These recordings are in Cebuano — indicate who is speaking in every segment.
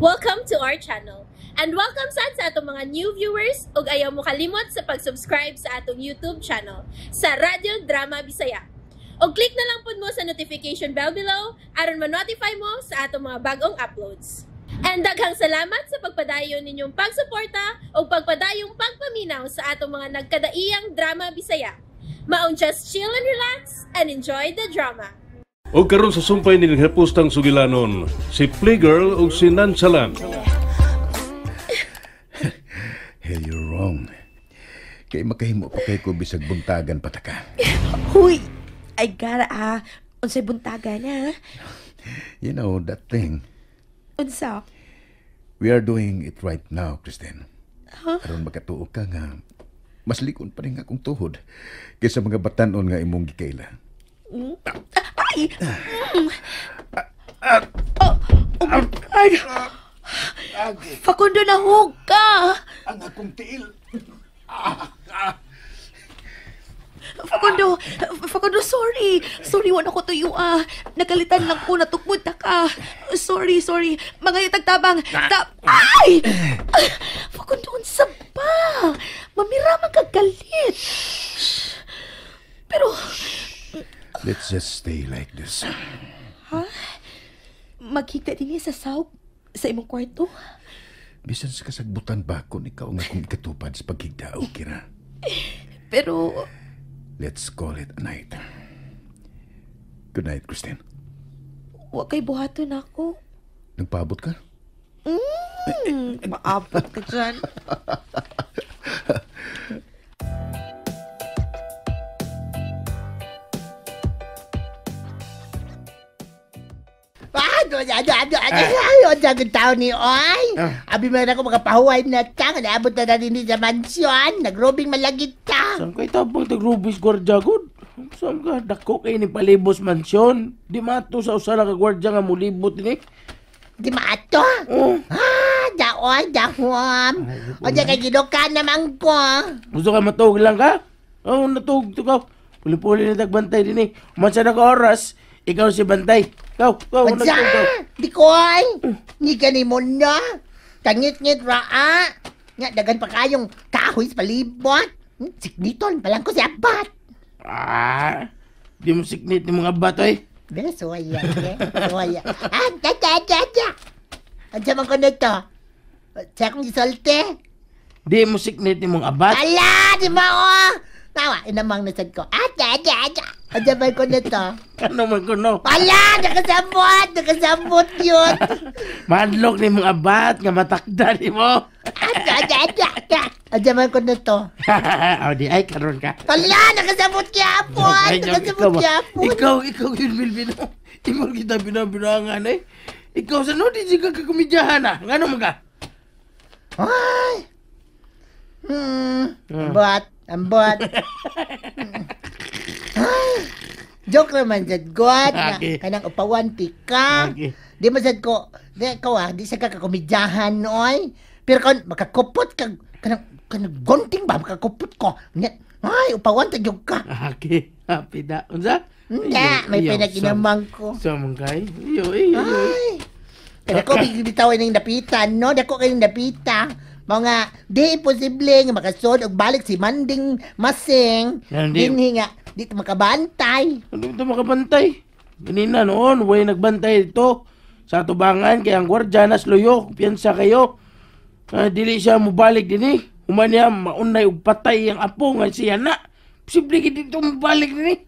Speaker 1: Welcome to our channel. And welcome sad sa atong mga new viewers ug ayaw mo kalimot sa pag-subscribe sa atong YouTube channel sa Radyo Drama Bisaya. Og click na lang pud mo sa notification bell below aron ma-notify mo sa atong mga bagong uploads. And daghang salamat sa pagpadayon ninyong pagsuporta ug pagpadayong pagpaminaw sa atong mga nagkadaiyang drama Bisaya. Maong just chill and relax and enjoy the drama.
Speaker 2: O karon sa sumpay ni hapustang sugilanon, si Playgirl ug si Nansalan.
Speaker 3: Hell, you're wrong. Kay makahimo pa kay ko bisag buntagan pataka.
Speaker 4: Huy! Ay gara ah. Unsay buntagan ah.
Speaker 3: You know, that thing.
Speaker 4: Unsa?
Speaker 3: We are doing it right now, Christine. Huh? Aron makatuo ka nga, mas likon pa rin akong tuhod kaysa mga batanon nga imong gikaila.
Speaker 4: Ay! Oh, oh my God! Facundo, nahug ka!
Speaker 3: Ang akong tiil!
Speaker 4: Facundo, Facundo, sorry. Sorry, wala ko tuyo ah. Nagalitan lang ko, natukmod ta ka. Sorry, sorry. Mga itagtabang. Ay! Facundo, unsa ba? Mamira man kagalit. Pero
Speaker 3: let's just stay like this.
Speaker 4: Ha? Magkita din niya sa sawg sa imong kwarto?
Speaker 3: Bisan sa kasagbutan ba kung ikaw ang akong ikatupad sa paghigda, okay ra?
Speaker 4: Pero
Speaker 3: let's call it a night. Good night, Christine.
Speaker 4: Wa kay buhaton ako.
Speaker 3: Nagpaabot ka?
Speaker 4: Maabot ka dyan.
Speaker 5: Ano, tao ni Oy? Abi man ako makapahuway na ta. Naabot na rin sa mansyon. Nagrobing malagit ta.
Speaker 6: Saan kay tabang tagrobis gwardya god? Saan ka? Dako kay ni palibos mansyon. Di maato sa usa ka gwardya nga mulibot ni.
Speaker 5: Di maato?
Speaker 6: Oh.
Speaker 5: Ah, daoy, dahom. O di kay ginukan naman ko.
Speaker 6: Gusto ka matug lang ka? Oo, natug to ka. Puli-puli na tagbantay din eh. Umansa na ka oras, ikaw si bantay. Ikaw,
Speaker 5: Unsa? Di ko ay. Ni gani mo na. Tangit-ngit raa. Nga, dagan pa kayong kahoy sa palibot. Sikniton, palang ko si abat.
Speaker 6: Ah, di mo siknit ni mga abat, oy.
Speaker 5: Be, suwaya, be. Suwaya. Ah, da, da, da, da. Ansa man ko na to? Sa akong isolte?
Speaker 6: Di mo siknit ni mga abat.
Speaker 5: Ala, di mo oh. Tawa, inamang nasad ko. Ah, da, da, da. Ansa man ko na to?
Speaker 6: Ano man ko no?
Speaker 5: Ala, nakasabot! Nakasabot yun!
Speaker 6: Madlok ni mong abat nga matakda ni mo.
Speaker 5: Ah, da, da, da, da. Ansa man ko na to?
Speaker 6: O di, ay, karon ka.
Speaker 5: Ala, nakasabot kyapon! Nakasabot kyapon!
Speaker 6: Ikaw yun, Melvin. Imo kita binabinangan eh. Ikaw sa no, di siya kakumidyahan ah. Ngano man ka?
Speaker 5: Ay! Ambot, ambot. Ay! Joke naman sad God.
Speaker 6: Okay.
Speaker 5: Kanang upawan tika.
Speaker 6: Okay.
Speaker 5: Di man sad ko, di ko ah, di sa kakakomedyahan oy. Pero kon makakupot ka kanang gonting ba makakupot ko. Ay, upawan ta jud ka.
Speaker 6: Okay, happy da. Unsa?
Speaker 5: Hindi, may pinaginamang ko.
Speaker 6: Sa man kay. Iyo, iyo.
Speaker 5: Ay. Pero ko bitaw ning dapitan, no? Dako kayong dapita. Mga di imposible nga makasod og balik si Manding Masing. Dinhi nga dito makabantay.
Speaker 6: Ano ito makabantay? Ganina noon, way nagbantay dito sa tubangan kay ang gwardya nas luyo, kumpiyansa kayo. Dili siya mubalik dinhi. Human niya maunay og patay ang apo nga siya na. Posible gid dito mubalik dinhi.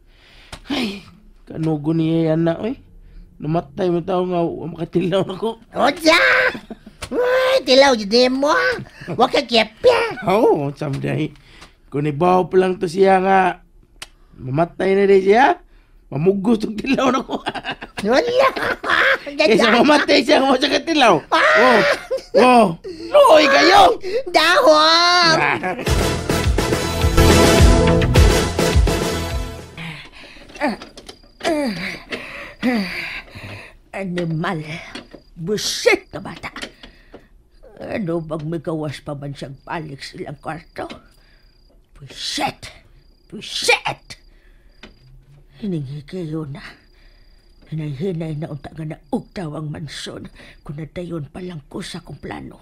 Speaker 6: Ay, kanugo niya yan na oy. Namatay mo tao nga makatilaw nako.
Speaker 5: Unsa? Uy, tilaw jud mo. Wa ka kepya.
Speaker 6: Oo, oh, samday. Kung ibaw pa lang to siya nga mamatay na din siya. Mamugos tong tilaw na ko.
Speaker 5: Wala.
Speaker 6: Kaysa mamatay siya kung siya katilaw. Oh, oh. Luoy kayo.
Speaker 5: Dahom.
Speaker 4: Animal. Busit na bata. Ano bang may gawas pa man siyang balik silang kwarto? Busit! Busit! Hiningi kayo na.
Speaker 7: Hinay-hinay na unta nga naugtaw ang mansyon kung nadayon pa lang ko sa akong plano.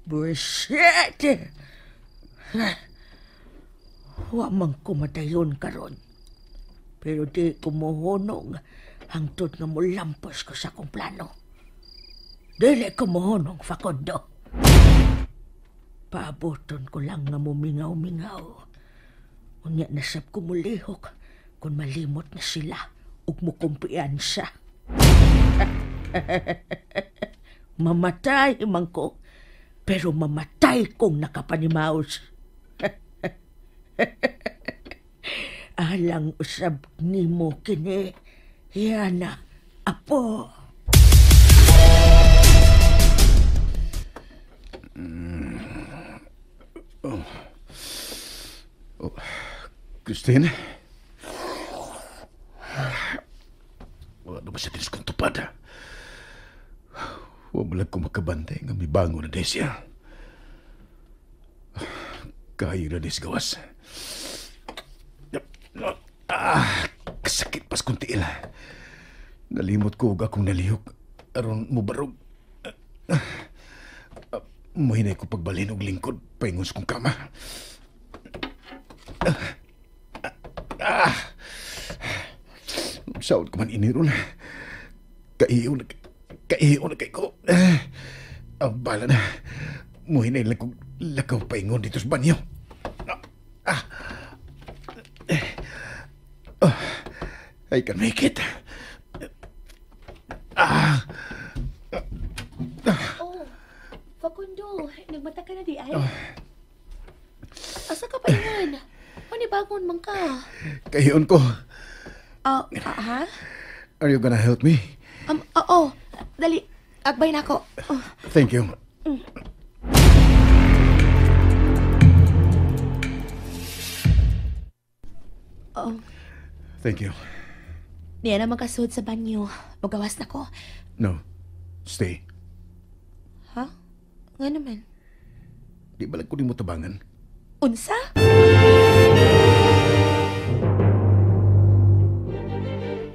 Speaker 7: Bullshit! Wa man ko madayon karon. Pero di ko mohonong hangtod nga mulampos ko sa akong plano. Dili ko mohonong, Facundo. Paaboton ko lang nga mumingaw-mingaw. Unya nasab ko mulihok kung malimot na sila ug mukumpiyansa. Mamatay man ko, pero mamatay kong nakapanimaos. Alang usab nimo kini, Yana, apo.
Speaker 3: Oh. Oh. Christine? Wala ba sa tinis kong tupad? Huwag mo lang kumakabantay nga may bango na desya. Kayo na des gawas. Ah, kasakit pas kong tiil. Nalimot ko og akong nalihok. Aron mubarog. Muhinay ko pagbalhin og lingkod paingon sa kong kama. Saod ko man iniron. Kaiyo na kay ko. Ang bala na. Muhinay lang kong lakaw paingon dito sa banyo. I can make it.
Speaker 4: Oh, Facundo, nagmata ka na di ay? Asa ka pa yun? Panibagon man ka.
Speaker 3: Kahiyon ko.
Speaker 4: Ha?
Speaker 3: Are you gonna help me?
Speaker 4: Oo. Dali, agbay na ako. Oh.
Speaker 3: Thank you.
Speaker 4: Oh.
Speaker 3: Thank you.
Speaker 4: Niya na magkasuod sa banyo. Magawas na ko.
Speaker 3: No. Stay.
Speaker 4: Ha? Nga naman.
Speaker 3: Di ba lang ko di mo tabangan?
Speaker 4: Unsa?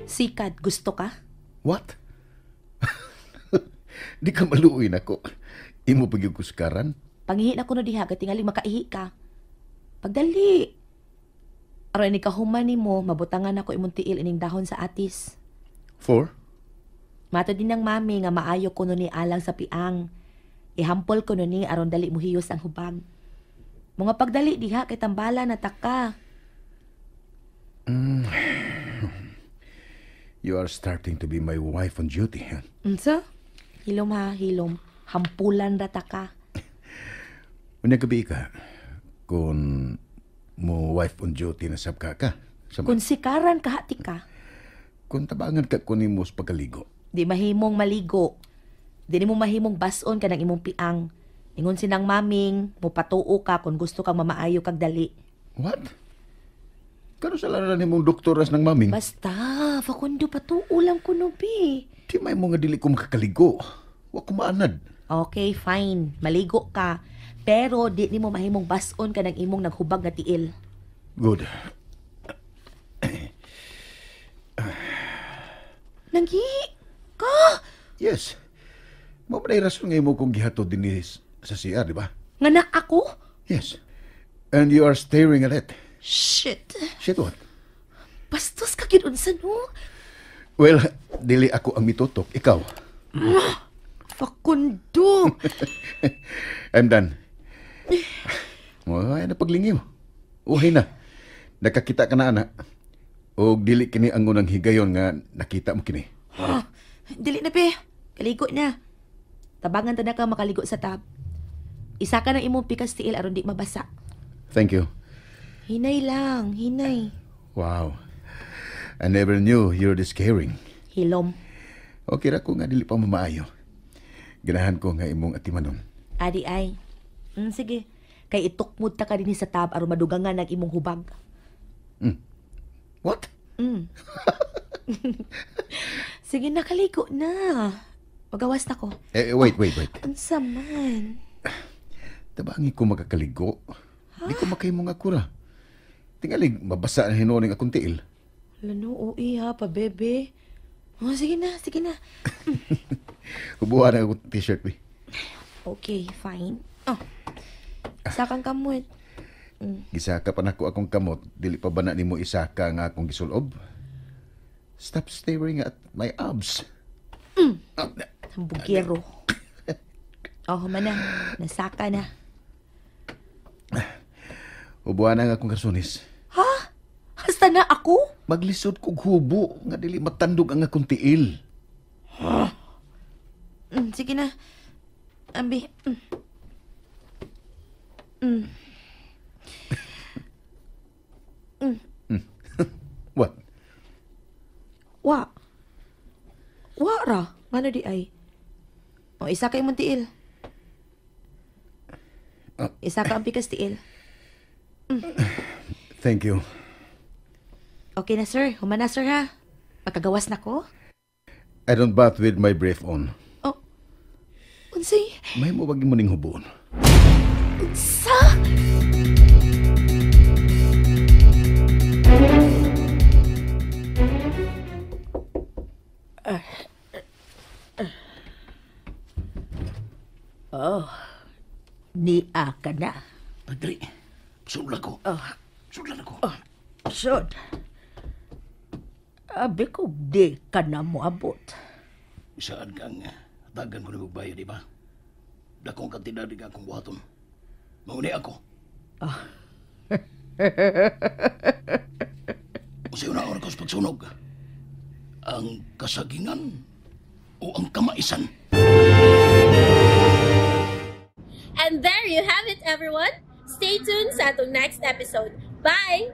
Speaker 4: Sikad, gusto ka?
Speaker 3: What? Di ka maluoy na ko. Imo pagyud ko sukaran?
Speaker 4: Pangihi na ko no diha, tingali makaihi ka. Pagdali. Aron ini kahuman nimo, mabutangan ako imong tiil ining dahon sa atis.
Speaker 3: For?
Speaker 4: Mato din ng mami nga maayo ko no ni alang sa piang. Ihampol ko no ni aron dali muhiyos ang hubag. Mga pagdali diha kay tambala na taka.
Speaker 3: You are starting to be my wife on duty. Huh?
Speaker 4: Unsa? Hilom ha, hilom. Hampulan ra ta ka.
Speaker 3: Unya gabi ka, kung mo wife on duty na sab ka ka.
Speaker 4: Kung sikaran kahati ka.
Speaker 3: Kung tabangan ka kunin mo sa pagkaligo.
Speaker 4: Di mahimong maligo. Di nimo mahimong bason ka ng imong piang. Ingon sinang maming, mupatuo ka kung gusto kang mamaayo kag dali.
Speaker 3: What? Kano sa laranan nimong doktoras ng maming?
Speaker 4: Basta, Facundo, patuo lang ko no, bi.
Speaker 3: Di may mga dili ko makakaligo. Wa ko maanad.
Speaker 4: Okay, fine. Maligo ka. Pero di nimo mahimong bason ka ng imong naghubag nga tiil.
Speaker 3: Good.
Speaker 4: Nanghi ka?
Speaker 3: Yes. Mao ba rason nga imo kong gihatod dinhi sa CR, di ba?
Speaker 4: Nga na ako?
Speaker 3: Yes. And you are staring at it.
Speaker 4: Shit.
Speaker 3: Shit what?
Speaker 4: Bastos ka gyud unsa no?
Speaker 3: Well, dili ako ang mitutok, ikaw.
Speaker 4: Facundo.
Speaker 3: I'm done. Ay, napaglingiw. Uhay na. Nakakita ka na, anak. O dili kini ang unang higayon nga nakita mo kini.
Speaker 4: Dili na, be. Kaligo na. Tabangan ta na ka makaligo sa tab. Isa ka ng imong pikas tiil aron di mabasa.
Speaker 3: Thank you.
Speaker 4: Hinay lang, hinay.
Speaker 3: Wow. I never knew you're this caring.
Speaker 4: Hilom.
Speaker 3: Okay ra ko nga dili pa mamaayo. Ganahan ko nga imong atimanon.
Speaker 4: Adi ay. Sige. Kay itukmod ta ka dinhi sa tab aron madugangan ang imong hubag.
Speaker 3: What?
Speaker 4: Sige na, kaligo na. Magawas na ko.
Speaker 3: Wait.
Speaker 4: Unsa man?
Speaker 3: Tabangi ko makakaligo. Di ko makahimo nga kura. Tingalig, mabasa na hinuon ang akong tiil.
Speaker 4: Lano, ui ha, pabebe. Oh, sige na, sige na.
Speaker 3: Hubuan ang akong t-shirt, bi.
Speaker 4: Okay, fine. Oh. Sakang kamot.
Speaker 3: Gisaka pa nako akong kamot, dili pa ba na nimo isaka nga akong gisulob? Stop staring at my abs.
Speaker 4: Ang bugero. Oh, human na. Nasaka na.
Speaker 3: Hubuan ang akong karsunis.
Speaker 4: Ha? Hasta na ako?
Speaker 3: Maglisod kog hubo nga dili matandog ang akong tiil.
Speaker 4: Sige na. Ambi.
Speaker 3: What?
Speaker 4: Wa. Wa ra. Ngano di ay? O, isa kay mong tiil. Isa ka ang pikas tiil.
Speaker 3: Thank you.
Speaker 4: Okay na, sir. Human na, sir, ha? Pagkagawas na ko?
Speaker 3: I don't bath with my brief on.
Speaker 4: Oh. Unsay?
Speaker 3: May mo wag mo ning hubuon.
Speaker 4: Unsa?
Speaker 7: Oh, niya ka na.
Speaker 8: Padre, sudla ko. Sudla ko.
Speaker 7: Sud. Abi ko, di ka na moabot.
Speaker 8: Isaan kang tagan ko na magbayad, di ba? Dakong kantidad di ka akong buhaton. Mauni ako. Usayo na oras pagsunog. Ang kasagingan o ang kamaisan.
Speaker 1: And there you have it, everyone. Stay tuned sa atong next episode. Bye!